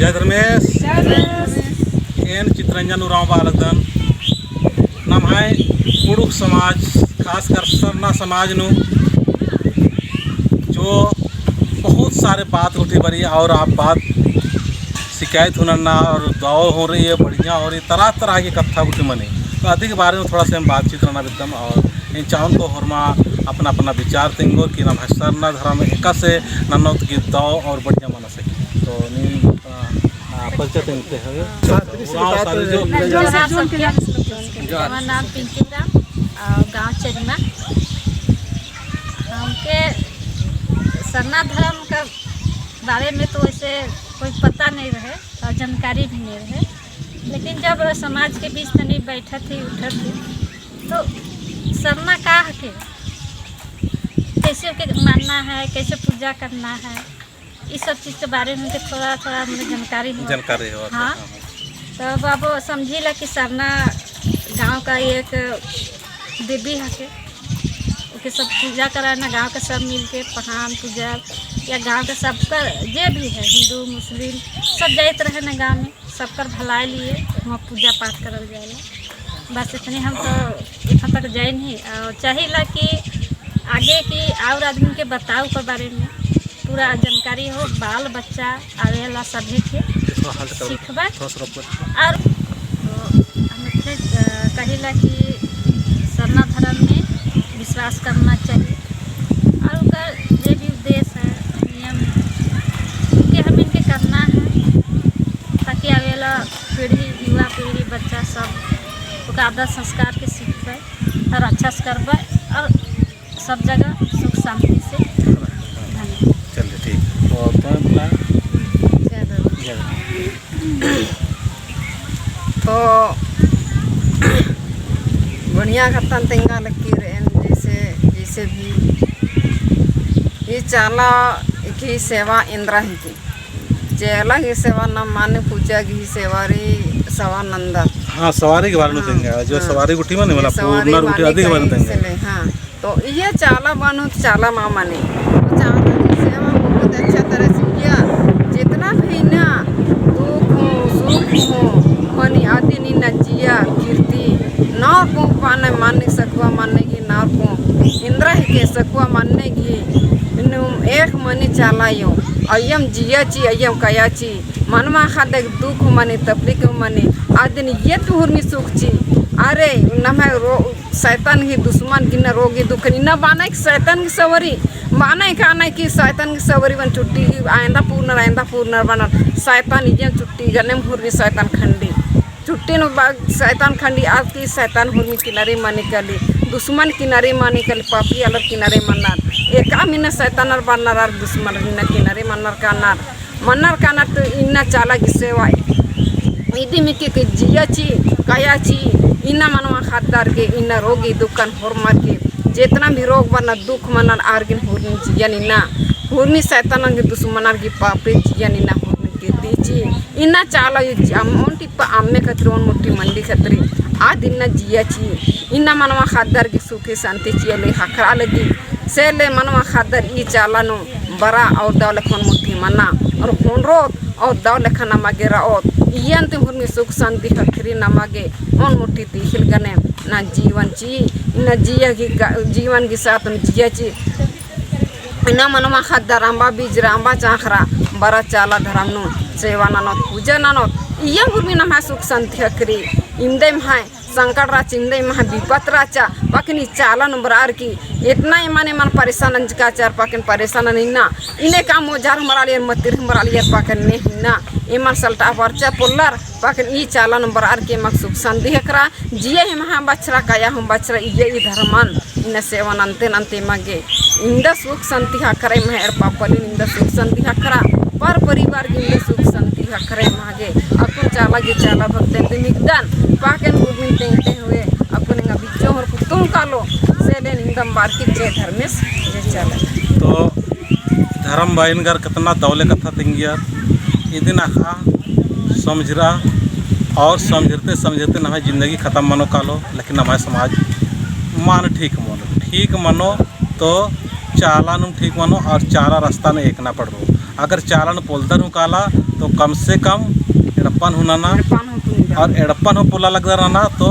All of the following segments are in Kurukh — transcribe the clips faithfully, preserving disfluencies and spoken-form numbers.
जय धर्मेस। जय धर्मेस। एन चितरंजन उराँव बआ लगदन। नम्है कुँड़ुख़ समाज, खासकर सरना समाज नू जो बहुत सारे बात गुट्ठी बरई और आ बात शिकायत हूँ नन्ना और दव हूँ रई, बढ़िया हूँ रई, तरह तरह की कत्था गुट्ठी मनी। तो अदी के बारे में थोड़ा सा एम बातचीत नना बेद्दम और एन चाहन तो होरमा अपना अपना विचार तेंगोर कि नम्है सरना धरम एकासे नन्नोत की दव और बढ़िया मना सकी। तो नीम अपना, आ, परिचय तेंगते हैं। हाँ, उराँव सारी जो जोहार सबके। हमार नाम पिंकी उराँव और गाँव चरिमा। हमके सरना धरम का बारे में तो वैसे कोई पता नहीं रहे और जानकारी भी नहीं रहे, लेकिन जब समाज के बीच तनी बैठत ही, उठत ही, तो सरना का हके, कैसे ओके मानना है, कैसे पूजा करना है, ई सब चीज के बारे में हमके थोड़ा थोड़ा हमने जानकारी हुआ। जानकारी हुआ था, हाँ। हाँ, हाँ। तब अब समझी ला कि सरना गाँव का एक देवी हके, ओके सब पूजा कराना, गाँव के सब मिलके पहान पूजा या गाँव के सबकर जे भी है, हिंदू, मुस्लिम, सब जाइत रहे ना गाँव में, सबकर भलाई लिए वहाँ पूजा पाठ करल जाएला। बस इतने हम तो इतना तक जाइन ही और चाहिला कि आगे की और आदमी के बताओ के बारे में पूरा जानकारी हो, बाल बच्चा आवेला सभी के थोड़ा hold करो, सीखबा। थोड़ा सा रुको। और तो हम इतने, अ, कहिला कि सरना धर्म में विश्वास करना चाहिए और ओकर जे भी उद्देश्य है, नियम, उनके हम इनके करना है, ताकि आवेला पीढ़ी, युवा पीढ़ी, बच्चा सब ओकर आदर संस्कार के सीखबे और अच्छा से करबे और सब जगह सुख शांति से। धन्यवाद। चलिए, ठीक। तो तुम अपना जय धर्म। जय धर्म। तो बढ़िया कत्थन तेंगा लगी रहे, जैसे, जैसे भी ये चाला की सेवा एन्दरा ही की। चाला की सेवा ना माने पूजा की सेवा रई, सवा नंदर। हाँ, सवारी के बारे में हाँ, तेंगा, जो हाँ। सवारी गुट्ठी मने, ये मतलब, सवारी पूर्णर गुट्ठी माने अदी के बारे में कहीं तेंगा। से ले, हाँ। तो ये चाला बनो तो चाला मा मने। तो चाला की सेवा बहुत अच्छा तरह से किया। जितना भी ना दुख हो, सुख हो, मनी आदि नी ना जिया कीर्ति। नौर को पाने माने सकुआ माने की नौर को। एन्दरा ही के सकुआ माने की। इन्नु एक मनी चाला अयो। अयम जिया ची, अयम कया ची। मनवा खादे दुख मनी, तकलीफ मनी। आदिन ये तो हुरमी सुख ची। अरे, नम्है रो-, शैतान ही दुश्मन गिन्ना रोगी दुखन इन्ना बाना की शैतान की सवरी, बाना का आना की शैतान की सवरी बन चुट्टी ही आयंदा पूर्णर, आयंदा पूर्णर बना शैतान इजन चुट्टी गनेम हुरमी शैतान खंडी। चुट्टी न बा-, शैतान खंडी आद की शैतान हुरमी किनारे माने कली, दुश्मन किनारे माने कली, पापी आलर किनारे मन्नार। एका मिन्ना शैतानर बन्नार आर दुश्मन मिन्ना किनारे मन्नार कानार। मन्नर कानर तो इन्ना चाला की सेवा इदी मिक्के के जिया ची, कया ची, इन्ना मनवा खादर के, इन्ना रोगी दुखन होरमर के, जेतना भी रोग बन्ना दुख मन्ना आर गिन हुरमी जिया निन्ना, हुरमी शैतानन के दुश्मनर की पापे जिया निन्ना हुरमी के दी ची, इन्ना चाला ये जि-, अम-, ओन टिप्पा अम्मे खतरी, ओन मुट्ठी मंडी खतरी, आद इन्ना जिया ची, इन्ना मनवा खादर के सुखी शांति चिया ले ख़क्खरा लगी। से ले मनवा खादर ई चाला नू बरा और दव लेखन मुट्ठी मना और होनरोत और दव लेखन नमा गे रओत। इयन ती हुरमी सुख शांति ख़क्खरी नमा गे ओन मुट्ठी ती हिलगने ना जीवन ची, ना जिया की गा-, जीवन की साथ में जिया ची। इन्ना मनवा खादर अम्बा बिजरा, अम्बा चाँख़रा, बरा चाला धरम नू सेवा ननोत, पूजा ननोत। इयन हुरमी नम्है सुख शांति ख़क्खरी। इमदे एम्है संकट रहचा, इमदे एम्है बिपत रहचा, बाकिन ई चाला नू बरअर की एतना एमन, एमन परेशान अंजकाचर, बाकिन परेशान निन्ना, इन्ने काम ओझार हूँ बरआलियर, मतिर हूँ बरआलियर, बाकिन ने हिन्ना, एमन सलटा परचा पोल्लर, बाकिन ई चाला नू बरअर की एमक सुख शांति ख़क्खरा, जिया एम्है बछरा, कया हूँ बछरा, इया ई धर्मन, इन्ना सेवा नन्ते नन्ते एमा गे इन्दा सुख शांति ख़क्खरा, एम्है एड़पा पल्ली इन्दा सुख शांति ख़क्खरा, पर परिवार गे इन्दा सुख शांति ख़क्खरा एमा गे। अक्कुन चाला गे चाला भक्तन ती मिक्कदन, पाकेन गुरमिन तेंगते हुए, अक्कुन एंगा बिच्चो होर कुतुम कालो, से ले निंदम बारकी जय धर्मेस, जय चाला। तो धर्म बहिन गर कतना दव ले कत्था तेंगियर, इदिन अख़ा समझरा और समझरते समझरते नम्है जिंदगी खतम मनो कालो, लेकिन नम्है समाज मान ठीक मनो, ठीक मनो तो चाला नुम ठीक मनो और चाला रस्ता नू एकना पड़रो। अगर चालन पोलदर हूँ काला तो कम से कम एड़पन हूँ नना, एड़पन हूँ पोलदर। और एड़पन हूँ पोल्ला लगदर नना तो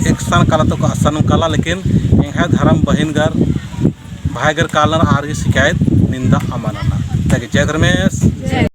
एकसन काला तो असन हूँ काला, लेकिन एंग्है धरम बहिनगर भाईगर कालनर आर गही शिकायत निंदा अमा नना। ताकि जय धर्मेस, जय